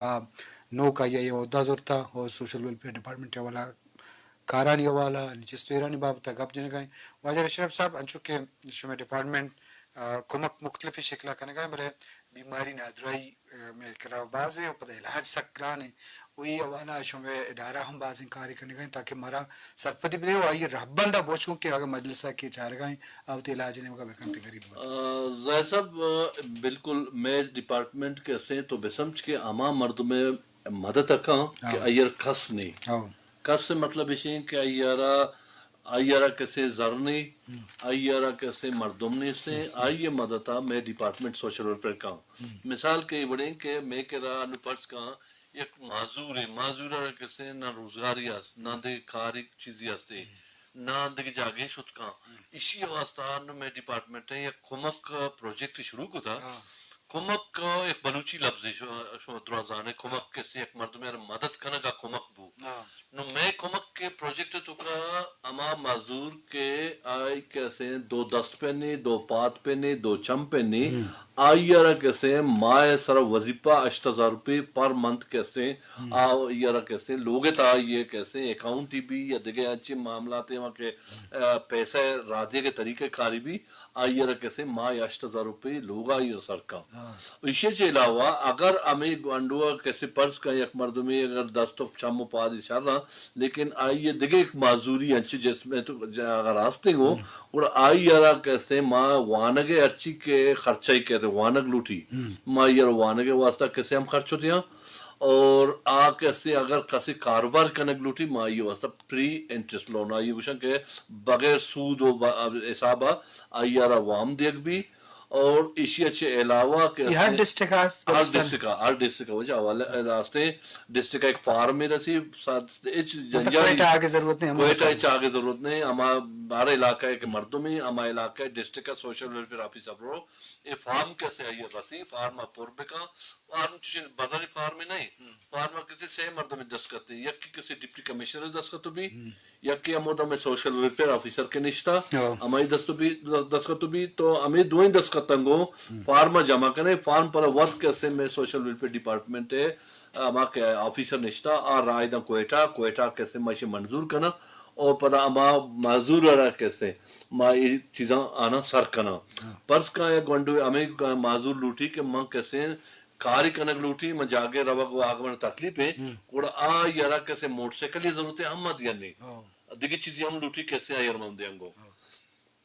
آ، نوک آئی ءَ عہدہ زرتا اور سوشل ویلفیئر ڈپارٹمنٹ ءِ حوالہ کارانی حوالہ نشست و ایرانی بابت ءَ گپ جنگا ایں۔ واجہ اشرف صاحب، انچو کہ شمئے ڈپارٹمنٹ، آ، کمک مختلف شکل ءَ کنگا ایں، بلے بیماری نادراہی، آ، مئے کرا باز ایں و پدا علاج سک گران ایں۔ و اے حوالہ ءَ شمئے ادارہ ہم بازیں کارے کنگا ایں تاکہ مارا سرپدی بدے و آئی رہبند ءَ بوچوں کہ اگہ مجلس ءَ کہ چارگا ایں، آ وتی علاج ءِ نیمگا بکنت غریب وت۔ آ، زاہد صاحب، آ، بالکل مئے ڈپارٹمنٹ کہ استیں تو بسمجھ کہ ہما مردم ءِ مدد ءَ کن کہ ہاں۔ آئی ءَ را کس نیں۔ ہاں۔ کس ءِ مطلب اش ایں کہ آئی ءَ را، آئی ءَ را کسے زر نیں، ہم۔ آئی ءَ را کسے مردم نیستیں، ہم۔ آئی ءِ مدد ءَ مئے ڈپارٹمنٹ سوشل ویلفیئر کن۔ ہم۔ مثال کہ اے وڑیں کہ مئے کرا انوں پرس کن یک معذورے، معذور ءَ را کسے نہ روزگاری است، نہ دگہ کاری چیزی است، ہم۔ نہ دگہ جاگہے شت کن۔ ہم۔ ایشی ءِ واسطہ انوں مئے ڈپارٹمنٹ ءَ یک کمک پروجیکٹ شروع کتا۔ ہاں۔ کمک یک بلوچی لبزے، شما، شما درا زانے، کمک کسے یک مردمے ءَ را مدد کنگ ءَ کمک بو۔ ہاں۔ نوں مئے کمک ءِ پروجیکٹ ءِ توکا ہما معذور کہ آئی کسے دو دست پہ نیں، دو پاد پہ نیں، دو چم پہ نیں، ہم۔ آئی ءَ را کسے ماہ ءِ سرا وظیفہ ہشت ہزار روپے پر منتھ کسے، ہم۔ آئی ءَ را کسے لوگ ءِ تہا آئی ءِ کسے اکاؤنٹ ءَ بی یا دگہ انچیں معاملات ءَ کہ، آ، پیسہ ءِ راہ دیگ ءِ طریقہ کاری بی، آئی ءَ را کسے ماہ ءَ ہشت ہزار روپے لوگ ءَ آئی ءَ را سر کن۔ ہاں۔ ایشی ءَ چہ علاوہ اگر ہمے گونڈو ءَ کسے پرس کن یک مردمے اگر دست و چم و پادی شر آں، لیکن آئی ءَ دگہ یک معذوری انچیں جسم ءِ تو اگر ہستیں گوں، ہم۔ گڑا آئی ءَ را کسے ما وانگ ءِ ہرچی کہ خرچہ ءَ کہتے وانگ لوٹی، ہم۔ ما آئی ءَ را وانگ ءِ واسطہ کسے ہم خرچ دیاں۔ اور آ کسے اگر کسے کاروبار کنگ لوٹی، ما آئی ءِ واسطہ فری انٹرسٹ لون، آئی ءَ گوشن کہ بغیر سود و با-، حساب ءَ آئی ءَ را وام دیگ بی۔ اور ایشی ءَ چہ علاوہ کہ یہ ہر ڈسٹرکٹ ءَ ہست ہر بلوچستان؟ ڈسٹرکٹ ءَ، ہر ڈسٹرکٹ ءَ وجہ حوالہ ہستیں۔ ڈسٹرکٹ ءَ ایک فارم ءَ رسی، ساتھ ہچ مطلب جنجال کوئٹہ آگے ضرورت نہیں، ہم کوئٹہ ءَ چاگے ضرورت نہیں، ہما ہر علاقہ ءِ کہ مردم ایں، ہما علاقہ ءِ ڈسٹرکٹ ءَ سوشل ویلفیئر آفیسر برو، اے فارم کسے آئی ءَ رسی، فارم ءَ پر بکن۔ فارم چشیں بازاری فارم نہ ایں۔ ہم۔ فارم ءَ کسے سے مردم دستخط ایں، یکے کسے ڈپٹی کمشنر دستخط بی، ہم۔ یکے ہمودا مئے سوشل ویلفیئر آفیسر کہ نشتہ، ہاں۔ ہمائی دست بی، دستخط بی، تو ہمے دوئیں دستخطاں گوں ہم۔ فارم ءَ جمع کنے، فارم پر وت کسے مئے سوشل ویلفیئر ڈپارٹمنٹ ءِ ہما کہ آفیسر نشتہ، آ راہ داں کوئٹہ، کوئٹہ کسے ما ایشی منظور کناں۔ اور پدا ہما معذور ءَ را کسے ما اے چیزاں آناں سر کناں۔ ہاں۔ پرس کن یک گونڈو ہمے معذور لوٹی کہ من کسے کارے کنگ لوٹی، من جاگہے روگ و آگمن تکلیف ایں، ہم۔ گڑا آئی ءَ را کسے موٹر سائیکل ءِ ضرورت ایں، ہم ادیانی۔ ہاں۔ دگہ چیزے ہم لوٹی کسے آئی ءَ را من دیاں گوں۔ ہاں۔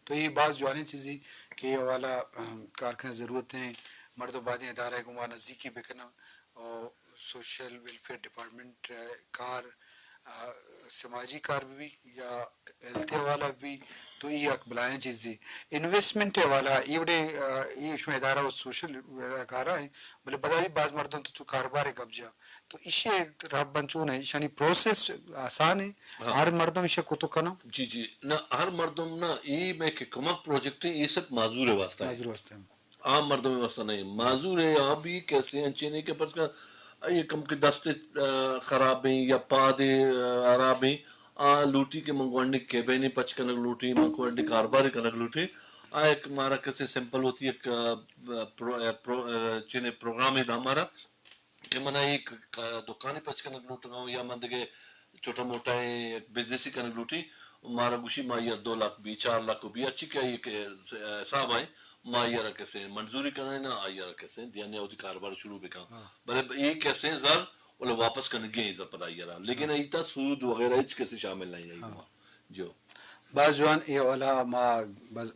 تو اے باز جوانیں چیزے کہ اے حوالہ، ام، کار کنگ ضرورت ایں، مردم بایدیں ادارہ ءَ گوں ما نزیکی بکناں۔ اور سوشل ویلفیئر ڈپارٹمنٹ ءِ کار، آ، سماجی کار بہ بی یا ہیلتھ ءِ حوالہ بہ بی، تو اے یک بلاہیں چیزے۔ انویسٹمنٹ ءِ حوالہ اے وڑے، آ، اے شما ادارہ و سوشل کارا ایں، بلے پدا بی باز مردم تو، تو کاروبار ءِ گپ جا۔ تو ایشی ءِ رہبند چون ایں؟ ایشانی پروسیس آسان ایں؟ ہاں۔ ہر مردم ایشی ءَ کتک کناں؟ جی، جی۔ نہ، ہر مردم نہ، اے مئے کہ کمک پروجیکٹ ایں، اے صرف معذور ءِ واسطہ ایں۔ معذور ءِ واسطہ ایں۔ عام مردم ءِ واسطہ نہ ایں۔ معذور ایں، آ بی کسے انچیں نہ ایں کہ پرس کن آئی ءِ کمکے دست، آ، خراب ایں یا پاد، آ، خراب ایں، آ لوٹی کہ من گونڈیں کیبنے پچ کنگ لوٹیں، من گونڈیں کاروبارے کنگ لوٹیں۔ آ یک مارا کسے سمپل وتی یک، آ، پرو-، آ، پرو-، آ، چنے پروگرامے دا مارا کہ من یک ک-، دکانے پچ کنگ لوٹگاں یا من دگہ چھوٹا موٹا یک بزنسے کنگ لوٹی، مارا گوشی ما آئی ءَ را دو لاکھ بی، چار لاکھ بی، ہرچی کہ آئی ءِ حساب ایں، ما آئی ءَ را کسے منظوری کنیں نا، آئی ءَ را کسے دیانے وتی کاروبار شروع بکن۔ ہاں۔ بلے اے کسے زر، ولے واپس کنگی ایں زر پدا آئی ءَ را۔ لیکن ہاں۔ آئی تا سود وغیرہ ہچ کسے شامل نہ ایں آئی ہاں۔ ما۔ جو۔ باز جوان، اے حوالہ ما باز